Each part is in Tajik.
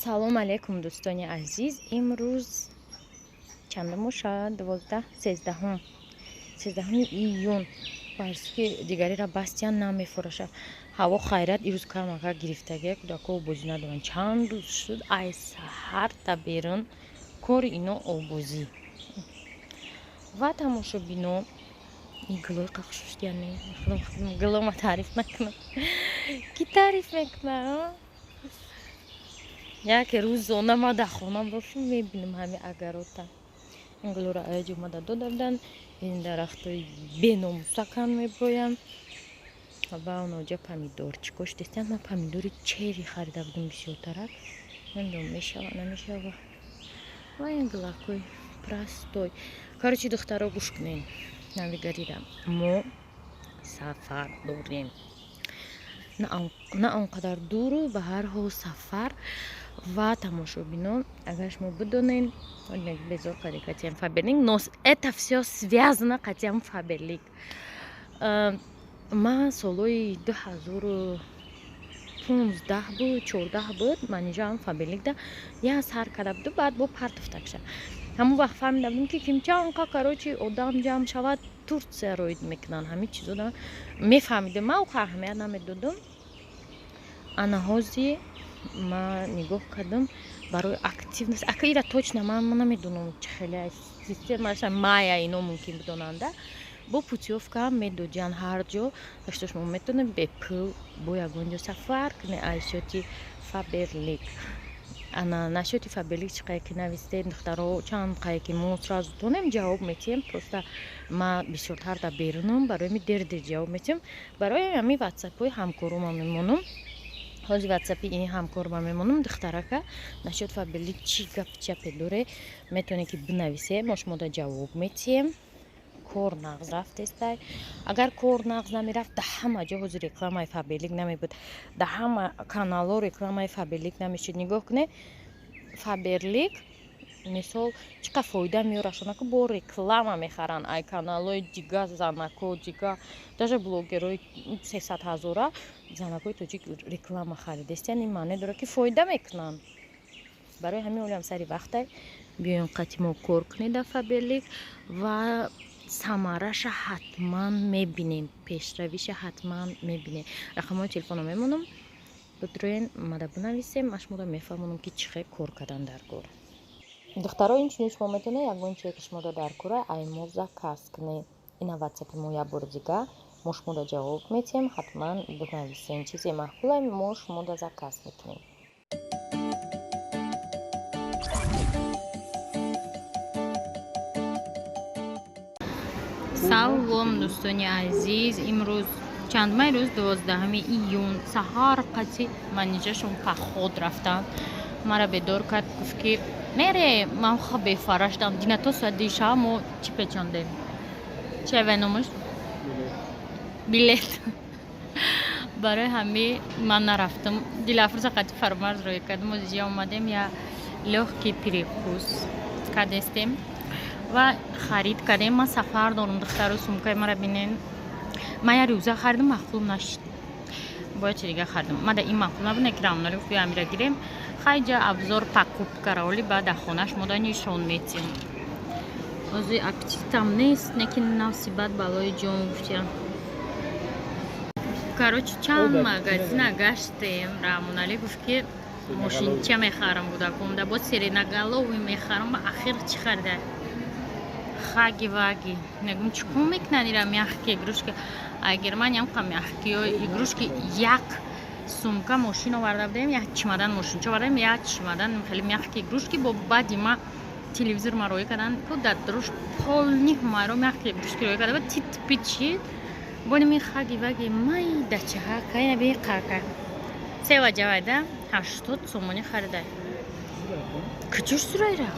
Салом алейкум, дӯстони азиз. Имрӯз чандум бошад? 12, 13-ум, 13-уми июн. Барсуки дигарира бастиян, намефураша. Ҳаво хайрат ирӯз камака гирифтагия, кӯдако обозӣ надоранд. Чанд рӯз шуд, ай саҳар та берун кори ино обозӣ. Ва тамошобино, ин гулои қақшуштияне, гулома таъриф накунам, ки таъриф мекунам? Яке рӯзона ма дар хона бошам, мебинам ҳами агарота. Ин гулоро аяҷ омада дода буданд. Ин дарахтои беномусакан меброянд ва оноҷа помидорчико шудестиянд. Ман помидори черри харида будам бисёртарак, намедонам, мешава, намешава. Ва ин гулакои простой. Короче, духтаро, гӯш кунед навигарира. Мо сафар дорем, на он қадар дуру, ба ҳар ҳол сафар. Ва тамошобинон, агар шумо бидонед, безор кадикатиям Фаберлик, но это все связано қатиам Фаберлик. Ман солҳои 2015 буд, 14 буд, манижаам Фаберликда як сар карда буду, баъд бо партофтакша. Ҳамон вақт фаҳмида будем, ки кимчанқа, короче, одам ҷамъ шавад, Турция роид мекунанд. Ҳамин чизо мефаҳмидем, ман оха аҳамият намедодам. Ана ҳози ман нигоҳ кардам барои активность. Ака, ира точно ман намедонам, чӣ хеле системаша, мая ино мумкин бидонанда. Бо путёвка медоҷан ҳар ҷо, дашто шумо метавонед бепул бо ягон ҷо сафар кунед аз счёти Фаберлик. Ана насчёти Фаберлик чӣ қадр ки навистед, духтаро, чанд қадр ки мо сразу тонем, ҷавоб метиҳем. Просто ма бисёртар дар берунам, барои ми дер дер ҷавоб метиҳем. Барои ҳами ватсапҳои ҳамкорума мемонам. Ҳози ватсапи ин ҳамкорма мемонам. Духтарака, насчёт Фаберлик чӣ гап чапе доре, метавонед ки бинависе, мо шумода ҷавоб метиҳем. Кор нағз рафтестай. Агар кор нағз намерафт, да ҳама ҷо ҳозир рекламаи Фаберлик намебуд, да ҳама каналҳо рекламаи Фаберлик намешуд. Нигоҳ кунед, Фаберлик мисол чӣ қадр фоида меорашона, ки бо реклама мехаранд ай каналҳои дига, занако дига, даже блогерҳои 300 ҳазора, занакҳои тоҷик реклама харидестиян. Ин маъне дорад, ки фоида мекунанд. Барои ҳамин олиам сари вақтай биёем, қати мо кор кунед дар Фаберлик ва самараша ҳатман мебинем, пешравиша ҳатман мебинем. Рақамҳои телефонро мемонам, бидроен, мада бинависем, ман шуморо мефаҳмонам, ки чӣ хел кор кардан дар кор. Духтаро, инчунин шумо метавонед ягон чизе, ки шуморо дар кора, ай мо заказ кунед. Ина ватсапи мо, як бори дига, мо шуморо ҷавоб метиҳем. Ҳатман бинависем, чизе маъқула, мо шуморо заказ мекунем. Салом, дӯстони азиз. Имрӯз чандмай рӯз? 12-уми июн. Саҳар қати манижашон поход рафтанд. Мара бедор кард, гуфт, ки мере. Ман ха бефара шудам. Дина то соати 2 шаба мо чӣ печондем? Чи авай номаш? Билет. Барои ҳами ман нарафтам. Дилафрӯза қати Фармарз рӯй кардем. Озиҷа омадем, я лёгкий перекус кардестем ва харид кардем. Ман сафар дорам, духтару. Сумкаи мара бинен. Ман як рюкзак харидам, маъқул нашид, бояд чи дига харидам. Мада ин маъқул набуд, не ки равонали гуфт, бия, амира гирем. Хайҷа обзор покупкара оли баъд дар хонаш мода нишон метиҳем. Ҳозир аппетитам нест, не ки нафси бад балои ҷон гуфтиям. Короче, чанд магазина гаштем. Раҳмоналӣ гуфт, ки мошинча мехарам кӯдакомда, бо сиреноголовый мехарам. Ахир чӣ харида? Хаги Ваги. Мегум, чӣ кор мекунад ира? Мягкие игрушки. А Германия ҳам мягкие игрушки. Як сумка мошин оварда будем, як чемодан мошинча овардем, як чемодан хеле мягкие игрушки. Бо баъди ма телевизор ма роӣ кардан, ку дар дуруш полный ҳумайро мягкие игрушки роӣ карда, тит пичид. Боними Хаги Ваги майдачаҳа кайна би қарка сева ҷавайда 80 сомонӣ харида. Куҷош сурайра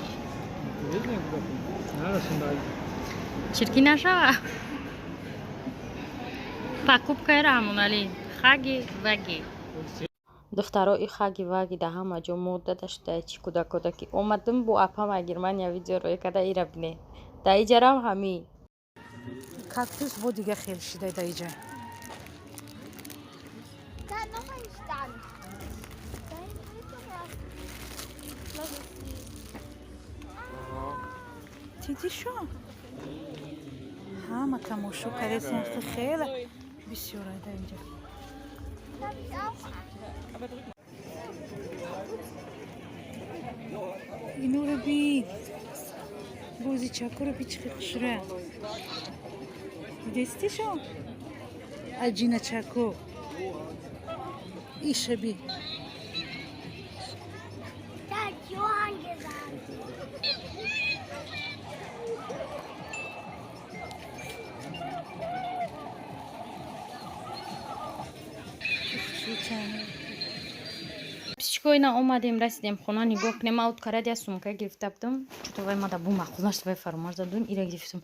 чиркӣ нашава? Покупкаи Раҳмоналӣ Хаги Ваги. Духтаро, и Хаги Ваги да ҳама ҷо мода дашта. Чи кӯдакода ки омадам бо апама Германия видео роӣ карда, ира бине, да иҷарам ҳами. Кактус бо дига хел шида да иҷа. Da noch ein Stand. Da hinten ist noch was. Диди шо? Ҳама тамошо кардесен, хеле бисёр ада инҷа. Инора бин. Бозичакоро би, чӣ хушра. Дидести шо? Аҷиначако. Иша би. Da hat Johann gesagt. Псичкои на омадем, расидем хона, нигоҳ кунем, аут карад, я сумка гирифта будам. Чуто вай мада бу маъқул нашд, вай фаромӯш задум, ира гирифтам.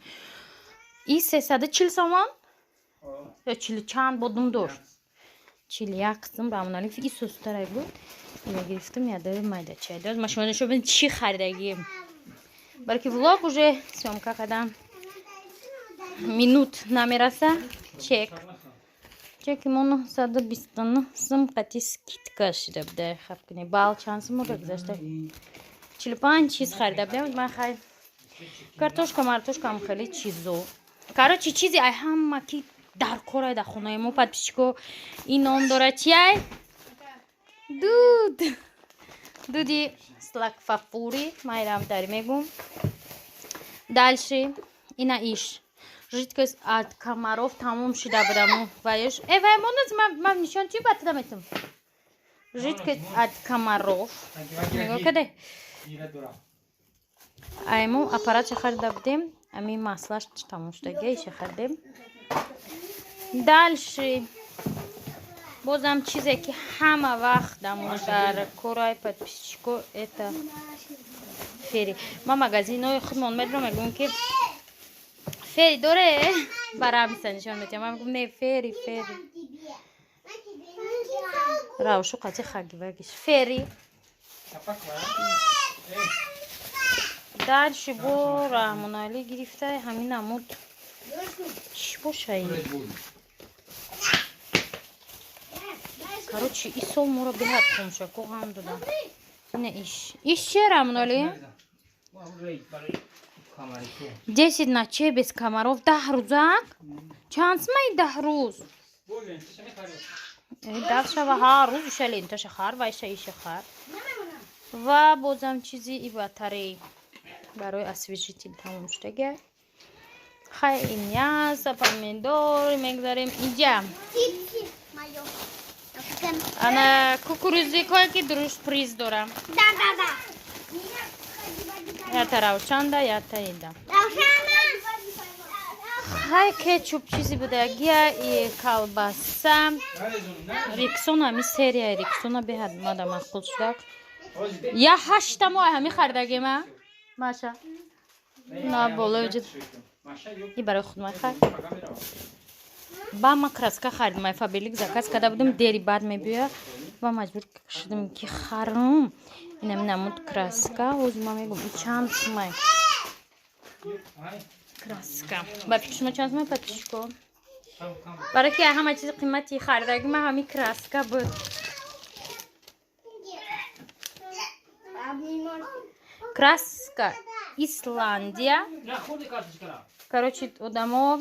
И 340 сомон ё чилу чанд бодум дошт. 41 сум Раҳмоналиев и сустарай буд. Ира гирифтам, ядаи майда чай дошт. Ма шумо нишон бинед, чӣ харидагием. Балки влог уже съёмка кардам. Минут намераса. Чек. Чеки мо 929 сум қати скидка шида буда. Хаб кунед. Бал чанд сум мода гузашта? 45 чиз харида будем. Ман хай картошка, мартошка, хеле чизо. Короче, чизи ай ҳама ки дар корай дар хонаи мо, подписчико, ин ном дора чи ай? Дуд. Дуди Слакфафури, майрам дари мегум. Дальше ина иш. Жидкость от комаров тамом шида будаму. Ваеш. Э, вай моназ ман нишон чи батда метум. Жидкость от комаров. Нигоҳ каде. Айму аппаратша харида будем. Ами маслаш тамом шудагия, иша харидем. Дальше. Бозам чизе ки ҳама вақт дамо дар корай, подписчико, это Фери. Ма магазинҳои худмон медонам, мегӯям ки Фери доре, барамиса нишон метиҳам. Ман мегӯям, не, Фери, Фери. Равшу қати хагивагиш. Фери. Дальше бо Раҳмоналӣ гирифта ҳамин намуд чӣ боша ин? Короче, и сол моро беҳад хомшако ғам додам. Ина иш. Иш че, Раҳмоналӣ? 10 ночей без комаров, 10 рӯзак? Чанд сумаи 10 рӯз? Э, даф шава, ҳар рӯз иша ленташа хар, ва иша иша хар. Ва бозам чизи и батарей барои освежитель тамом шудага. Хай, и мясо, помидор мегзарем инҷа. Ана кукурузикое ки дуруст приз дорам. Да, да, да. Ята Равшанда, ята ида. Равшана. Хай, кетчуп чизи будагия и колбаса. Риксона, ами серия Риксона беҳад мада маъқул шудак. Я ҳашта мо ҳами харидагима. Маша. На болои ҷид. И барои худмай хар. Ба ма краска харидам, ай Фабелик заказ карда будам, дери баъд мебиёя ва маҷбур шудам ки харам. Инами намуд краска, ҳозир ма мегӯм, и чанд сумай. Краска. Ба фикри шумо чанд сумай, подписчико? Барои ки ҳама чизи қимати харидаги ма ҳами краска буд. Краска Исландия. Короче, одамо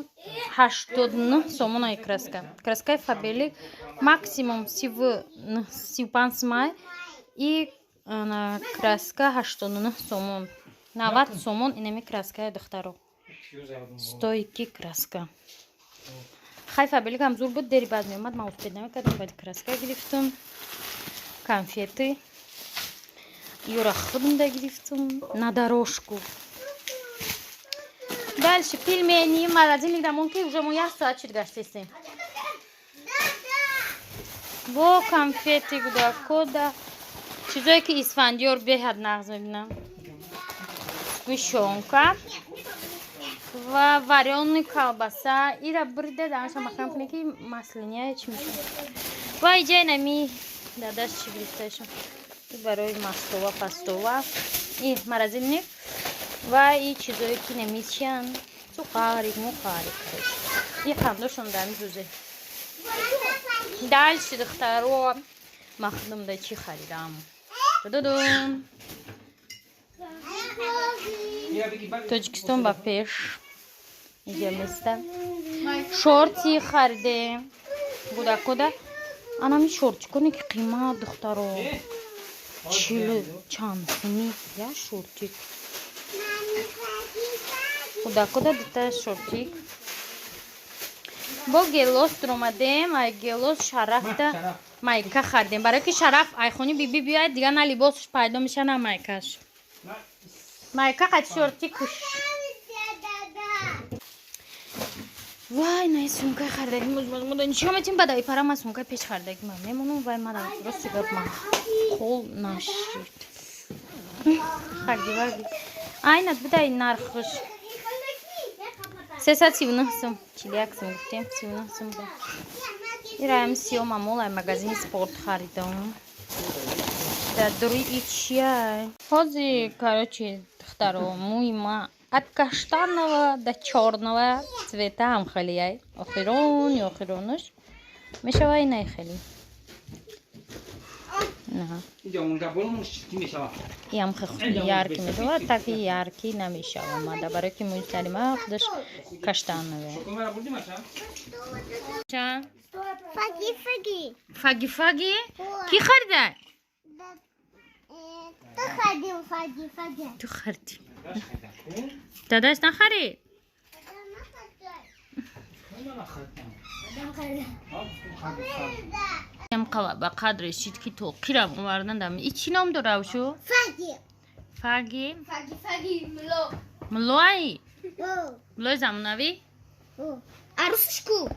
89 сомонаи краска. Краскаи Фабелик максимум 35 сумай и ана, краска 89 сомон. 90 сомон инами краскаи, духтаро. Стойкий краска. Хай, Фабеликам зур буд, дери баъд меомад, ман успеть намекардам, баъд краска гирифтам. Конфеты. Юра худмда гирифтам на дорожку. Дальше пельмени, морозильник дамон ки уже мо як соат шуд гаштесем. Бо конфети гудакода. Чизое ки Исфандиёр беҳад нағз мебинам. Сгущёнка ва варёный колбаса. Ира брида данаша махрам кунед ки маслиния чӣ мешавад. Ва иҷа инами дадаш чӣ гирифтаашон. И барои мастова, пастова. И морозильник ва и чизое ки намечиян. Сухарик, мухарик. И қандошон дар мизузе. Дальше, духтаро, ман худам да чӣ харидам. Тудудум. Тоҷикистон ба пеш. Иҷа места. Шорти харидем. Гудакода. Анами шортиконе ки қимат, духтаро. Чилу чанд суми я шортик. Гудакода дута шортик. Бо Гелос омадем, ай Гелос Шарафта майка хардем. Барои ки Шараф айхони биби биёяд, дига на либосш пайдо меша, на майкаш. Майка қад шортикуш. Вай, на сумкаи хардаги муз нишон метим, баъд ай пара ман сумкаи пеш хардаги ман мемонам. Вай, ман рости гап, ман қол нашид. Харди варди. Айнат бидай нархш. 339 сум, 41 сум гуфтем, 39 сум буда. Ираям сиё мамол ай магазини спорт харидам. Дар дуруи и чия? Ҳози, короче, духтаро, мӯи ма от каштанова до чёрного цвета ҳам хеле ай. Охирони охиронаш мешава инай хеле. На. Иам хеле яркий мешава, таки яркий намешава. Мада барои ки мӯи сари ма худаш каштанове. Ча? Фаги фаги. Фаги фаги? Ки харида? Ту хадим фаги фаги. Ту харидӣ. Дадаш нахарид? Ба қадре шид ки то қирам овардан дам. И чӣ ном дора шу? Фаги. Фаги? Фаги фаги мло. Млои? О. Млои замонавӣ? О. Арусиш ку?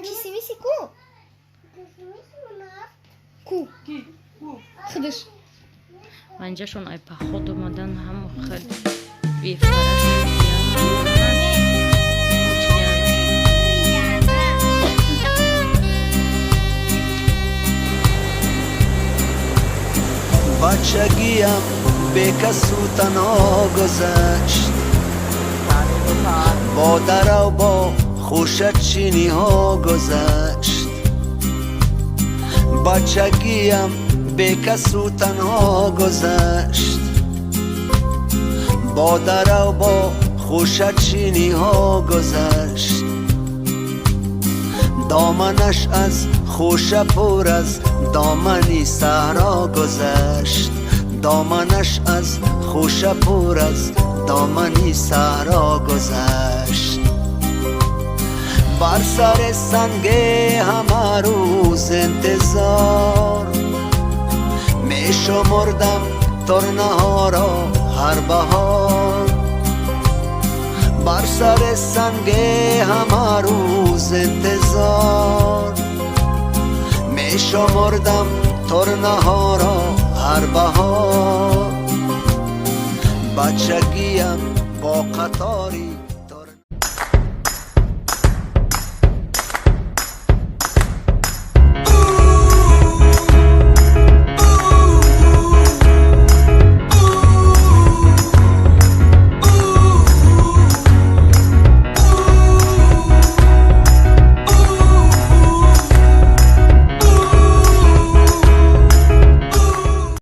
Кисимиси ку? Ку. Худаш. Манҷашон ай поход омадан ҳам хел бефараш. Бачагиам бекасу танҳо гузашт, бо дарав, бо хушачиниҳо гузашт. Бачагиам бекасу танҳо гузашт, бо дарав, бо хушачиниҳо гузашт. Доманаш аз хӯша пур аз домани саҳро гузашт, доманаш аз хӯша пур аз домани саҳро гузашт. Бар сари санге ҳама рӯз интизор мешумурдам турнаҳоро ҳар баҳор. Бар сари санге ҳама рӯз интизор мешумурдам турнаҳоро ҳар баҳор. Бачагиам бо қатори